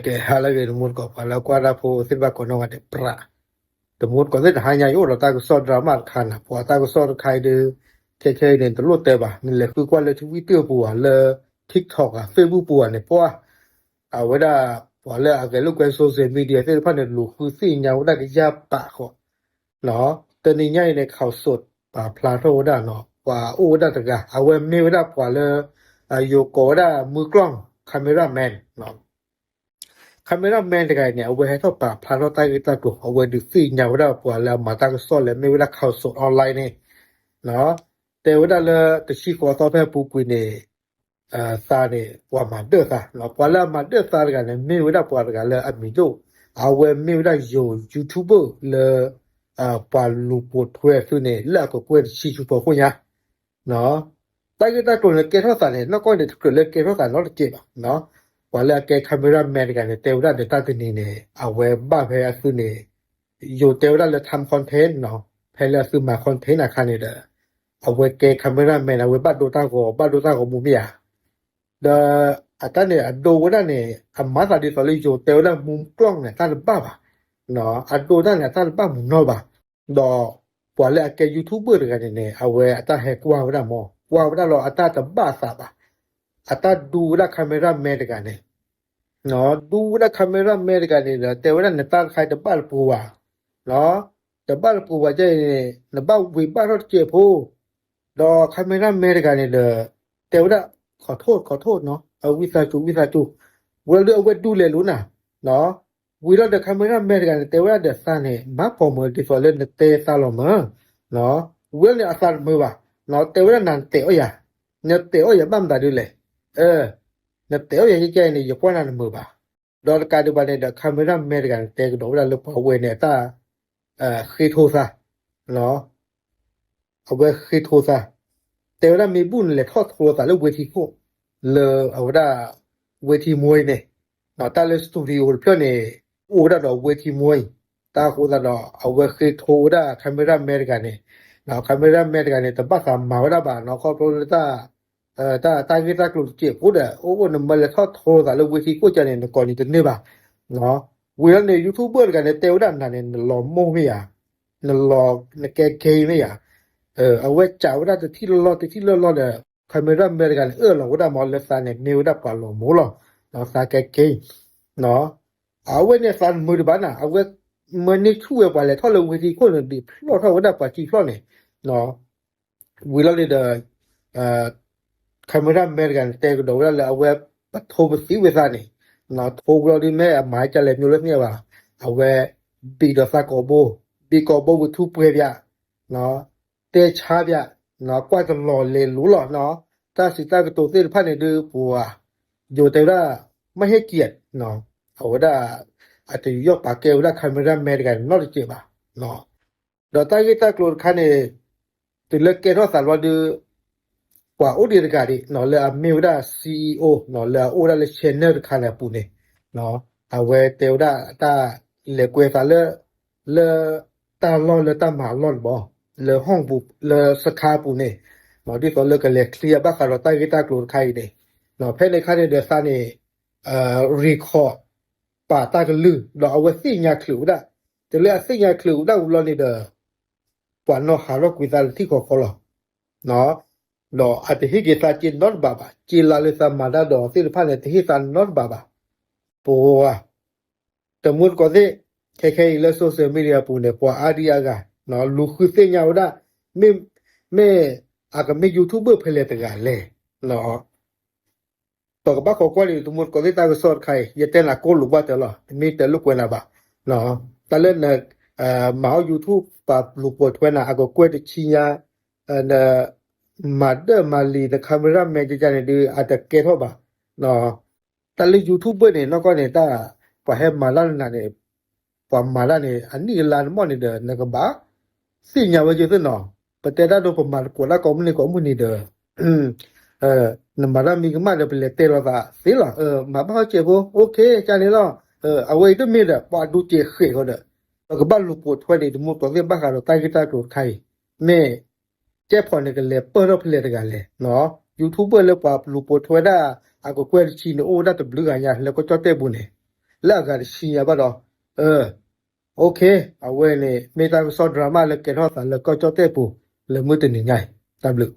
ကဲ ဟါလၢအဂ့ၤ တမူတကိး ပှၤလၢကွၢ်တၢ်ဖိသ့ၣ်တဖၣ်ကိးနီၢ်ဂၤဒဲး ပြး တမူတကိးသ့ၣ် တဟါညါယအိၣ်ဒီးတၢ်ကစီၣ်ဒြးမးတခါန့ၣ် ပှၤတၢ်ကစီၣ်တခါအံၤဒီး ခဲခဲအံၤန့ၣ် တလိၣ်တဲဘၣ် နလဲၤဃုကွၢ်လၢ Twitter ပူၤဧါ လၢ TikTok ဧါ Facebook ပူၤဧါန့ၣ် ပှၤ အဝဲဒၣ် ပှၤလၢအဂဲၤလိာ်ကွဲ social media သ့ၣ်တဖၣ်န့ၣ် လူၤဃုသ့ၣ်ညါဝဲဒၣ်ကယၢ်ပာ်ဃီ တနံၤညါအံၤန့ၣ် ข่าวสด ပာ်ဖျါထီၣ်ဝဲဒၣ်နီၤ ပှၤအိၣ်ဝဲဒၣ်တဂၤ အဝဲမ့ၢ်ဝဲဒၣ်ပှၤလၢ ယိၤကိးဝဲဒၣ် มือกล้อง cameraman နီၤ cameraman တဂၤအံၤန့ၣ် အဝဲဟဲထီၣ်ပာ်ဖျါထီၣ်တၢ်ဂ့ၢ်တၢ်ကျိၤ အဝဲဒုးသ့ၣ်ညါဝဲဒၣ်ပှၤလၢအမၤတၢ်ကစီၣ်လၢမ့ၢ်ဝဲဒၣ် ข่าวสด online န့ၣ် တဲဝဲဒၣ်လၢတဆံဃိးသီဖဲအပူၤကွံာ်န့ၣ် သးန့ၣ် ပှၤမၤဒၢၣ်သး ပှၤလၢအမၤဒၢၣ်သးတဂၤန့ၣ် မ့ၢ်ဝဲဒၣ်ပှၤတဂၤလၢအမံၤဒိၣ် အဝဲမ့ၢ်ဝဲဒၣ်ယိၤ YouTuber လၢ ပှၤလူၤပိာ်ထွဲအသုးန့ၣ် လၢအကကွဲၢ်တဆံဆူဖီခိၣ်ညါ တၢ်ဂ့ၢ်တၢ်ကျိၤန့ၣ် ကဲထီၣ်သးန့ၣ် နီၢ်ကီၢ်န့ၣ် တကြၢးလၢကဲထီၣ်သးနီတစဲးဘၣ် ပှၤလၢအကဲ cameraman တဂၤန့ၣ် တဲဝဲဒၣ်ဒီးတၢ်တနံၤန့ၣ် အဝဲဘၣ်ဖဲအသုးန့ၣ် ယိၤတဲဝဲဒၣ်လၢ time content နီၤ ဖဲလၢအသုးမၤ content အခါန့ၣ်ဒီး အဝဲကဲ cameraman န့ၣ် အဝဲဘၣ်ဒိတၢ်ဂီၤ ဘၣ်ဒိတၢ်ဂီၤမူမ့ၢ်ဧါ ဒီးအတၢ်န့ၣ် အဒိဝဲဒၣ်န့ၣ် အမၤသးဒ်သိးလၢယိၤတဲဝဲဒၣ် มือกล้อง န့ၣ် တၢ်တဘၣ်ဘၣ် အဒိတၢ်န့ၣ် အတၢ်တဘၣ်မုာ်နီၢ်ဘၣ် ဒီးပှၤလၢအကဲ YouTuber တဂၤန့ၣ်န့ၣ် အဝဲအတၢ်ဟဲကွၢ်ဝဲဒၣ်မး ကွၢ်ဝဲဒၣ်လီၤ အတၢ်တဘၣ်အသးဘၣ် အတၢ်ဒူဝဲဒၣ် cameraman တဂၤန့ၣ် ဒူဝဲဒၣ် cameraman တဂၤန့ၣ်ဒီး တဲဝဲဒၣ်နတၢ်တခါတဘၣ်တပူၤဘၣ် တဘၣ်တပူၤဘၣ် ကဲအံၤန့ၣ် နဘၣ်ဝံၤဘၣ်ထီၣ်တစဲးဖိ ဒီး cameraman တဂၤန့ၣ်ဒီး တဲဝဲဒၣ် ขอโทษ ขอโทษ နီၤ အဝံသးစူၤ ဝံသးစူၤ ဝံၤလီၤဒီးအဝဲဒူလဲၤလိာ်နၤ ဝံၤလီၤဒီး cameraman တဂၤန့ၣ် တဲဝဲဒၣ်ဒီးသးန့ၣ် မၤပိာ်မုာ်ဒ်သိးလၢနတဲသးလီၤမၢ် ဝံၤလီၤန့ၣ်အသးတမုာ်ဘၣ် တဲဝဲဒၣ်နၤနတဲာ်အီၣ်ယၤ နတဲာ်အီၣ်ယၤဘၣ်မတၤဒ်လဲၣ် နတဲာ်အီၣ်ယၤကဲအံၤန့ၣ် ယကွၢ်နၤတမုာ်ဘၣ် ဒီးတကးဒံးဘၣ်န့ၣ်ဒီး cameraman တဂၤန့ၣ် တဲကဒီးဝဲဒၣ်လၢပှၤဝဲန့ၣ်အတၢ် ဃ့ထိသး အဝဲဃ့ထိသး တဲဝဲဒၣ်မ့ၢ်ဘူၣ်နလဲၤထီၣ်ထိသးလၢဝ့ထံခိၣ် လၢအဝဲဒၣ် ဝ့ထံမွ့န့ၣ် တၢ်လၢ studio တဖျၢၣ်န့ၣ် အိၣ်ဝဲဒၣ်ဒီးဝ့ထံမွ့ တၢ်အဃိသတးဒီး အဝဲဃ့ထိဝဲဒၣ် cameraman တဂၤန့ၣ် cameraman တဂၤန့ၣ် တဘၣ်သးမၤဝဲဒၣ်ဘၣ်နီၤ ခီဖျိလၢတၢ် တၢ် တၢ်ဂ့ၢ်တၢ်ကျိၤတစဲးဖိဒီး အိၣ်အိၣ်နမ့ၢ်လဲၤထီၣ်ထိသးလၢဝ့ထံခိၣ်ကန့ၣ် နကိးန့ၣ်တန့ၢ်ဘၣ် ဝံၤလီၤန့ၣ် YouTuber တဂၤန့ၣ် တဲဝဲဒၣ်နၤန့ၣ် နလီၤမိၢ်မ့ၢ်ဧါ နလီၤ နကဲ gay မ့ၢ်ဧါ အဝဲစံးဝဲဒၣ်တထံၣ်လီၢ်လီၢ် တထံၣ်လီၢ်လီၢ်ဒီး cameraman တဂၤန့ၣ် အၢၣ်လီၤဝဲဒၣ်မ့ၢ်လၢသးန့ၣ် မ့ၢ်ဝဲဒၣ်ပှၤလီၤမိၢ်လီၤ သးကဲ gay အဝဲန့ၣ်သးတမုာ်ဒံးဘၣ်နၤ အဝဲမၢန့ၢ်ဆူၣ်ဝဲပှၤလဲၤထီၣ်လၢဝ့ထံခိၣ်န့ၣ် ဒံးဖျီၣ်ထီၣ်ဝဲဒၣ်ပှၤစံၣ်ဖျီၣ်န့ၣ် ဝံၤလီၤန့ၣ်ဒီး cameraman တဂၤန့ၣ် တဲကဒီးဝဲဒၣ်လၢအဝဲပထိပသံဝဲသးန့ၣ် ထိဝံၤလီၤဒ်မ့ၢ်အမၤကလဲၤမ့ၢ်လၢသ့ၣ်ညါဘၣ် အဝဲ ဘံးဒီးသးကိာ်ဘိ ဘံးကိာ်ဘိဝံၤထူပှဲၤပၠး တဲဆါပၠး ကွၢ်တလီၤလဲၤလိၤလီၤ တၢ်စံးတၢ်ကတိၤသ့ၣ်တဖၣ်န့ၣ်ဒုးပှၤ ယိၤတဲဝဲဒၣ် ไม่ให้เกียรติ အဝဲဒၣ် အတယူးယီၣ်ပာ်ကဲဝဲဒၣ် cameraman တဂၤန့ၣ်နီတစဲးဘၣ် ဒီးတၢ်ဂ့ၢ်တၢ်ကျိၤတခါန့ၣ် တုၤလၢကဲထီၣ်သးလီၤဒုး ပှၤအိၣ်ဒံးတဂၤဒံး လၢအမ့ၢ်ဝဲဒၣ် CEO လၢအအိၣ်ဝဲဒၣ်လၢ channel တခါန့ၣ်အပူၤန့ၣ် အဝဲတဲဝဲဒၣ်တၢ်လဲၤကွဲသးလၢ လၢတၢ်လီၢ်လၢတၢ်မၤအလီၢ်တဘျီ လၢ home ပူၤ လၢစခါပူၤန့ၣ် ဒ်သိးလၢကလဲၤချံအဘၣ်ဃးဒီးတၢ်ဂ့ၢ်တၢ်ကျိၤတခါအံၤန့ၣ် ဖဲန့ၣ်အခါန့ၣ်ဒီးသးန့ၣ် record ပာ်တၢ်ကလုၢ် ဒီးအဝဲသ့ၣ်ညါချုးဝဲဒၣ် တုၤလၢအသ့ၣ်ညါချုးဝဲဒၣ်ဝံၤလီၤန့ၣ်ဒီး ပှၤနီၢ်ဟးထီၣ်ကွံာ်သးလၢထံၣ်ဃီဃီလီၤ. ဒီးအတဟ့ၣ်က့ၤသးစ့နီတဘးဘၣ်, စ့လၢလၢသးမၤတၢ်ဒီးသ့ၣ်တဖၣ်န့ၣ် တဟ့ၣ်သးနီတဘးဘၣ်. ပှၤ တမူတကိးသ့ၣ် ခဲခဲအံၤလၢ social media ပူၤန့ၣ် ပှၤအါဒံအါဂၤ လူၤဃုသ့ၣ်ညါဝဲဒၣ် မ့ၢ် မ့ၢ် အကမ့ၢ် YouTuber ဖဲလဲၣ်တဂၤလဲၣ် ပကဘၣ်ခိးကွၢ်န့ၣ် တမူတကိးသ့ၣ်တၢ်ကစီၣ်တခါအံၤ ယတဲနၤကိးလိာ်ဘၣ်တၢ်လီၤ, တမ့ၢ်တဲလိာ်ကွဲနၤဘၣ်. တၢ်လၢန မၤအီၣ် YouTube ပာ်လူၤပိာ်ထွဲနၤ အကကွဲၢ်တဆံညါ န မၤဒၢၣ်မၤလံၤ န cameraman ကကန့ၣ်ဒုး အတကဲထီၣ်ဘၣ်. တၢ်လၢ YouTuber န့ၣ် နီၢ်ကီၢ်န့ၣ် တၢ် ပှၤဟဲမၤတၢ်လၢနၤန့ၣ် ပှၤမၤတၢ်န့ၣ် အနံၣ်အလါနမီၢ်န့ၣ်ဒီး နကဘၣ် သ့ၣ်ညါဝဲယသ့ၣ်နီၤ, ပတဲတၢ်ဒိပမၤသကိးတၢ်ကိးမုၢ်နံၤကိးမုၢ်နံၤဒီး နမၤတၢ်မံကမၣ်ဒီး ပလဲၤတဲလိာ်သးသ့လီၤ. မၤဘၣ်ဟီၣ်စဲးဖိ OK ကန့ၣ်လီၤ. အဝဲအံၤတမ့ၢ်ဒီး ပှၤဒူစဲးဃဲးဃီဒီး ပကဘၣ်လူၤပိာ်ထွဲန့ၣ် တမူတကိးသ့ၣ်ဘၣ်ဃးဒီးတၢ်ဂ့ၢ်တၢ်ကျိၤတခါအံၤ မ့ၢ် ကဲဖီၣ်န့ၣ် ကလဲၤပၢၢ်ထီၣ်ဖဲလဲၣ်တဂၤလဲၣ်. YouTuber လၢပှၤလူၤပိာ်ထွဲဒၣ် အကကွဲၢ်တဆံန့ၣ် အိၣ်ဝဲဒၣ်တဘျုးဂၤညါလၢကီၢ်ကၠီၣ်တဲၣ်ပူၤန့ၣ် လၢအဂၤတဆံညါဘၣ်ဒီး OK, အဝဲန့ၣ် မ့ၢ်တၢ်ကစီၣ် drama လၢကဲထီၣ်သးလၢကီၢ်ကၠီၣ်တဲၣ်ပူၤ လၢမုၢ်တနံၤညါအံၤ တၢ်ဘျုး